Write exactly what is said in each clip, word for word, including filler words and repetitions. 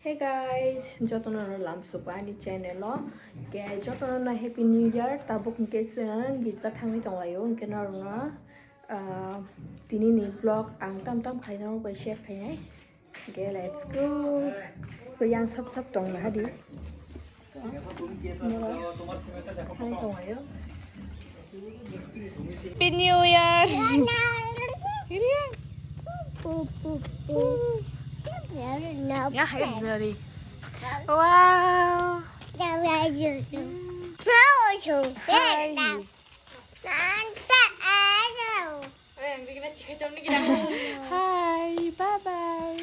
Hey guys, jotono no lamsukha ani channel o. Ke jotono no Happy New Year. Tabuk hwnkhe chwng girja thangwi tonglaio, hwnkhe norokno, ah, tini ni vlog ang tam tam khai norok bai share khainai. Hwnkhe let's go. Yang sap sap tong na hadi. Hai tonglaio. Happy New Year. Ya, hai, dari. Wow. Hai. Hai, bye bye.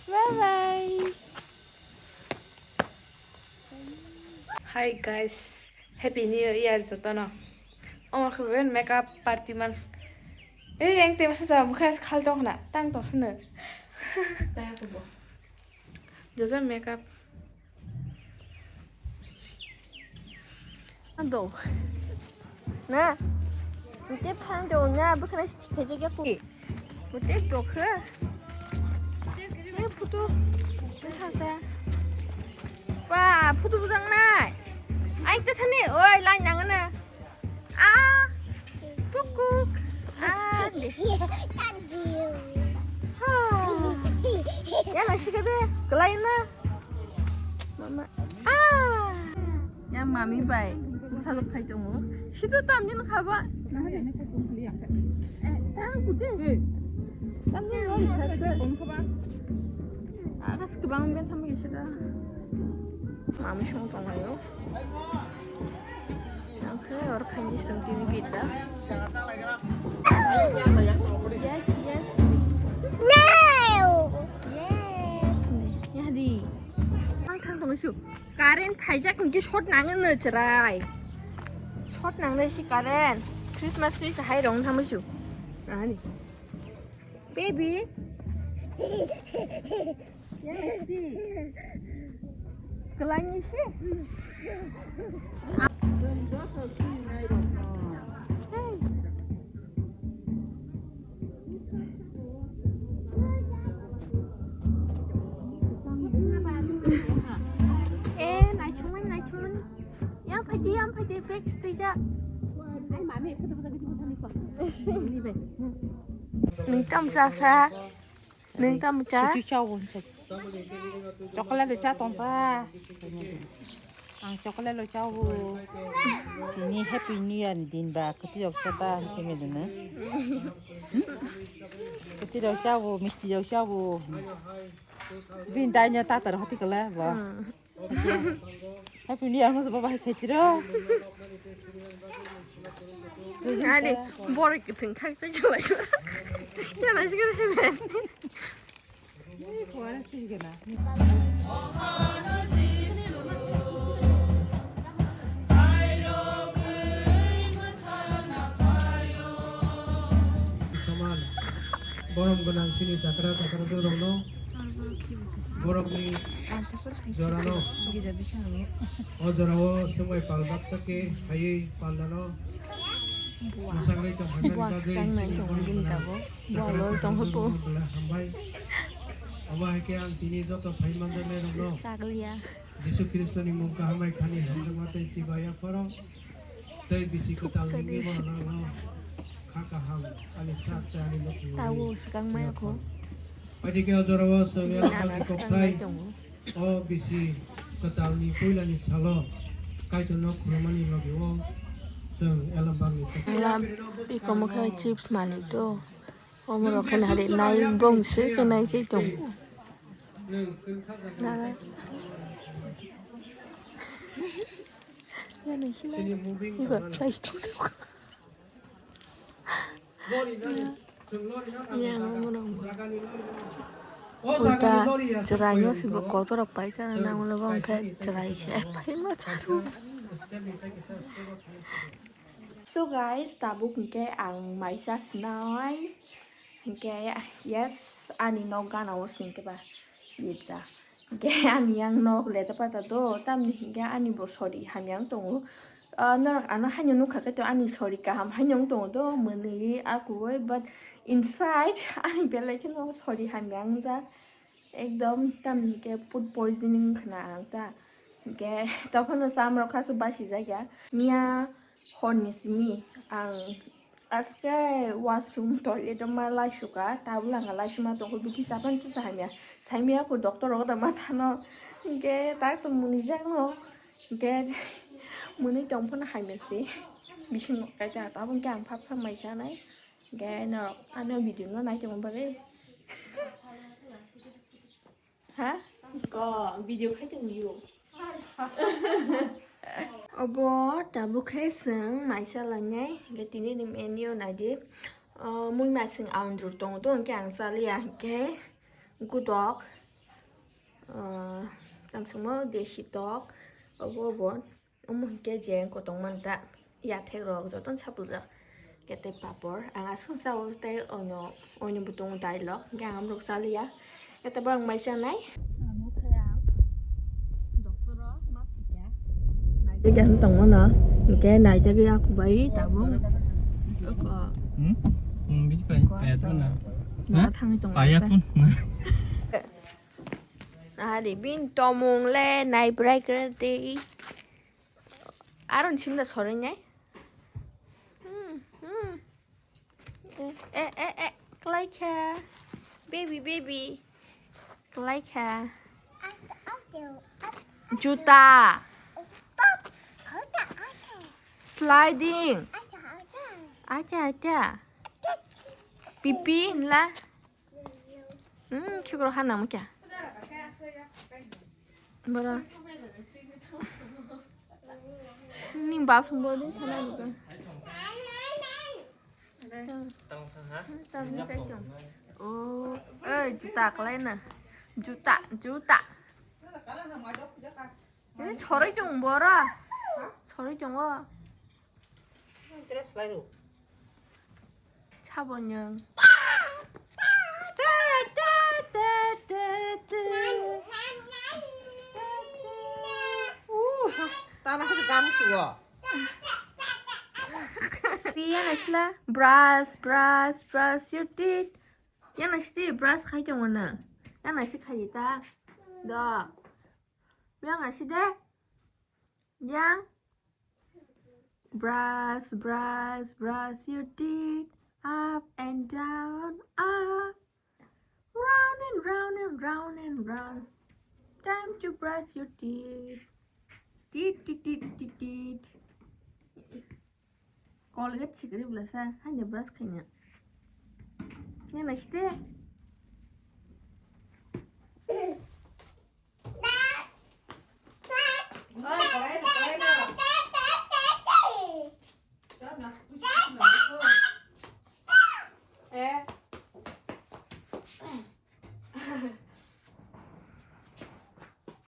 Bye bye. Hi guys, Happy New Year jotono. Omo khe ben makeup party man. Ei, ang te masa ta mukha khal tong na, tang tong sene. Jojo makeup. Ando. Na. Te phan do na, bukhana khaje ga pu. Mute dokhe. Ni photo. Thasa. Ba, photo bujang nai. Ai, te thani, oi, lai nang na. Ah, kuk, kuk. Ah, de. Ha. Ya, lai, siga de. Kelai na. Mama. Ah. Yang mami bai bwsajwk phai tongo. Sido tamjani kha ba? Eh, tang kute. Tamjani rong kha se. Agas kwbang ben thamwi sida. Mami song tonglaio. Yang khe or khaini song tini kita. Yes, yes. No! Yes. Yahdi. Ang thang tong su. Current phaijak hwnkhe short nangwi no chwrai. Short nangnai si current. Christmas tree se hai rong thamwi su. Ani. Baby. Yes, si. Kwlangni si. Hey. Eh, naithokmani, naithokmani. Yang phaidi, yang phaidi, bag stija. Ai, mami, ekho dobo jagui dobo thani ko. Ni be. Nung tam chasa. Nung tam cha. Kutu chao bon cha. Chocolate lo cha tong pa. Ang chocolate lo chao bo. Tini Happy New Year ni din ba, kutu jok sa ta, ang khe me dun na. Kutu jok chao bo, misti jok chao bo. Bin dai nyo ta tar hati kala bo. Hmm. Happy New Year mo baba hai khaitiro. Ani borok kwthwng thak thak khalai. Yana sikhe hemen. Ni khwara sirgena. Saman borom gwnang chini chakra chakra rokno borokni jorano o jorao swngbai pal baksa khe phaiwi pandano mwsangwi tongkha. Bini bagwi chini borom gwnang chakra chakra rokno belai hambai. Omo hai khe ang tini joto phai manjaknai rokno Jisu Khristoni mung kaham bai khani hamjakma tei chibai yapharo. Tei bisi kwtal hwnwi bono nangno kha kaham ani sak tei ani nokni. Tawo swkang maya kho. Phaidi khe o jorao chwng Bini elkhani kokthai tongo. O bisi kwtalni puilani salo Kaitorno khulumani logi o chwng elambangni kokthai. Ikomo khe chips malik do. Omorok khe nari nai bongsi khe nai se tong. Nara. Ya nai sila. Iba chai tong tong. Ya omorok. Uta chwraino se bo kotorok pai chana nang ulo bong khe chwrai se pai ma charu. So guys, tabuk hwnkhe ang maisa sinai. Hwnkhe, yes, ani nok gana o singkhe ba girja. Hwnkhe ani yang nok leta pata do, tamni hwnkhe ani bo sori hamya wng tongo. Ah, norok ano haino nukha khe to ani sori kaham haino wng tongo do, mwnwi akuoi, but inside ani belai kheno sori hamya wngjak. Ekdom tamni ke food poisoning khna ang ta. Ke tokhono chamrok khasu basi jakya. Miya horni simi ang aske washroom toilet ma laisuka, tabula nga laisuma toko bithi sapan chisa hamya. Saimya ko doctor rok da mathano. Ke tak to muni jakno. Ke muni tongphano hamya se. Bising kaita tabung ke ang phap phap mai sanai. Ke no ano video no nai tongma bagwi. Ha? Ko video khai tong yo. Obo tabuk khe chwng maisa lainai, hingke tini ni menu naidi. O, mui masing aunjur tongo to, hingke ang chaliya, hingke gudok, o, tamsongmo deshi tok, obo, obo. Omo hingke je kotong manta, yathek rok jotono sapljak. Kete papor, ang aswk sao tei oino, oino bo tongo dailok, hingke ang amrok chaliya. Kete bo ang mai chanai. Amo khe ang doctor o ma phika. Naijak ang tongmano, hingke naijagwi aku bai tabuk. Oko. Hmm? Hmm, bisi pai, pai ato na. Nokha thangwi tongo. Pai ato na. Ari bin tomung le nai brai kre tei. Aro ni simda sorinai. Hmm, hmm. Eh, eh, eh, eh, klai kha. Baby, baby. Klai kha. Juta. Sliding. Acha, acha. Pipi, la. Hmm, chukro hana mo kya? Bora. Ni bap sung bora din sana ni ko. Tang tang ha? Tang ni chai tong. Oh, eh, juta klai na. Juta, juta. Eh, sorry tong bora. Sorry tong o. Dress lai ro. Sabonyang. Tana khe gan suo. Pi yana sila brush, brush, brush your teeth. Yana sidi brush khai tongo na. Yana si khai ta. Do. Yana sidi. Yang. Brush, brush, brush your teeth. Up and down, up. Round and round and round and round. Time to brush your teeth. Teeth, teeth, teeth, teeth, teeth. Colgate sikiri bwlasa, haino brush khaina. Yana sidi.